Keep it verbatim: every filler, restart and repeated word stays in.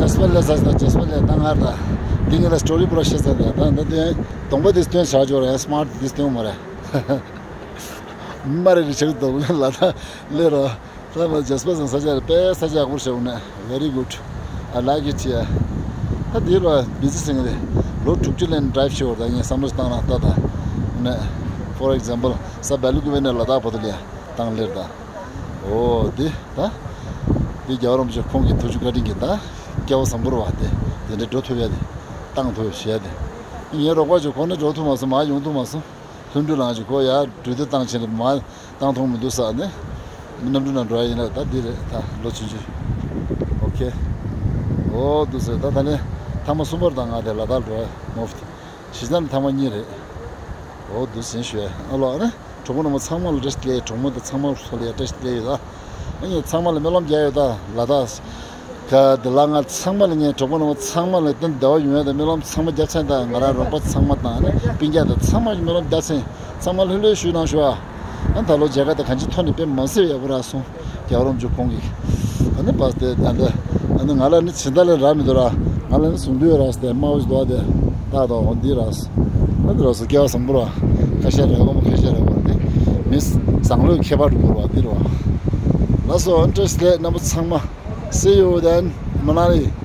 ཇེ་སི་པ་ལ་ས་ད་ཇེ་སི་པ་ལ་ད་ང་ད་འདི་ངས་ལ་སི་ཊོ་རི་པུ་ར་བཤད་ཚར་ད་ད་འདི་གདོང་པ་འདི་སྟོན་བྱ་ཆོག་རེད། སི་མ་ཊི་འདི་སྟོན་མ་རེད། མ་རེད་རེ་ཆགས་འདུག་ལ་ད་ལེ་རོ། ལ་ལ་ཇེ་སི་པ་སང་ས་ཆ་རེད་པས། ས་ཆ་ཡག་པོ་ཞེ་བོ་ནས། Very good. I like it here. ད་འདི་ལ་བི་ཛི་སིང་རེད། ལོ་དྲུག་ཅུ་ལན་ཌ་རའི་བ་བྱེད་འོར་ད་ངས་བསམ་བློ་བཏང་རང་ལྟ་ད་ནས། For example ས་བེ་ལུ་ཀུ་བེ་ནས་ལ་དྭགས་བར་དུ་ལ་བཏང་ལེར་ད། ཨོ་འདི་ད་འདི་རྒྱལ་བ་རིན་པོ་ཆེ་ཁོང་གི་ཐུགས་རྒྱུད་བཀའ་དྲིན་གྱིས་ད་སྐལ་བ་བཟང་པོ་རེད་བ། དེ་དེ་འདྲའི་འགྲོ་ཐུབ་ཡ་དེ་བཏང་ཐུབ་བྱས་ཡ་དེ། ངའི་རོགས་པ་ཅིག་ཁོ་ནི་འགྲོ་ཐུབ་མ་སོང་། མ་ཡོང་ཐུབ་མ་སོང་། ལྷུན་གྲུབ་ལགས་ཀྱིས་ཁོ་ཡར་གྲོས་བསྡུར་བཏང་ཕྱིན་རེད། མ་བཏང་ཐུབ་མི་འདུག་ཟེར་ནས། མི་གནམ་གྲུ་ནང་འགྲོ་ཡ་ཡིན་ན་ད་འདི་རེད། ད་ལོ་ཆུང་ཆུང་། ཨོ་ཁེ། ཨོ་འདུག་ཟེར། ད་ད་ནི་ཐེངས་མ་གསུམ་པར་ད་ང་དེ་ལ་དྭགས་འགྲོ་ཡ་མོ་ཕུད། གཞིས་རྩ་ནི་ཐེངས་མ་གཉིས་རེད། ཨོ་འདུག་ཟེར་ཞུ་ཡ། ཨ་ལོ་ཨ་ནི། གྲོགས་པོ་རྣམ་པ་ཚང་མ་ལ་བཀྲ་ཤིས་བདེ་ལེགས། གྲོགས་མོ་དང་ཚང་མ་ཚོ་ལ་ཡ་བཀྲ་ཤིས་བདེ་ལེགས་ཡོད་ད། ཨ་ནི་ཚང་མ་ལ་སྨོན་ལམ་རྒྱག་ཡོད་ད་ལ་དྭགས། ག་དེ་ལ་ང་ཚང་མ་ལ་ངས་གྲོགས་པོ་རྣམ་པ་ཚང་མ་ལ་བསྟན་བདེ་བ་ཡོང་ཡ་དང་སྨོན་ལམ་ཚང་མ་རྒྱབ་ཚན་དང་། ང་རང་རོགས་པ་ཚང་མ་དང་ཨ་ནི་སྤུན་ཀྱག་དང་ཚང་མ་ལ་སྨོན་ལམ་རྒྱབ་ཚན། ཚང་མ་ལྷོད་ལྷོད་བཞུགས་གནང་ཞུ་ཨ། ཨ་ད་ལོ་མཇལ་ཁ་དང་གང་ཅི་ཐོག་ནས་དཔེ་མ་སྲིད་ཡག་པོ་རག་སོང་། རྒྱལ་བ་རིན་པོ་ཆེ་ཁོང་གིས། ཨ་ནི་བས་ཏེ་ད་འདི། ཨ་ནི་ང་ལ་ནི་ཇི་ལྟར་ལས་རག་མི་འདུག་ར། ང་ལ་ནི་གཟུངས་འདུས་རག་སྟེ་དམའ་བོ་ཞིག་འདུག་སྟེ། ད་དོ་འོ་འདི་རག་སོ། ཨ་འདི་རག་སོ་སྐལ་བ་བཟང་པོ་ར། ཁ་ཤས་རག་གོ་མ་ཁ་ཤས་རག་གོ་འདི། མི་བཟང་ལོས་ཁྱད་པར་འདུག་ར་འདི་ར། ལགས་སོ། ཨ་བཀྲ་ཤིས་བདེ་ལེགས་རྣམ་པ་ཚང་མ། See you then. མ་ན་ལི།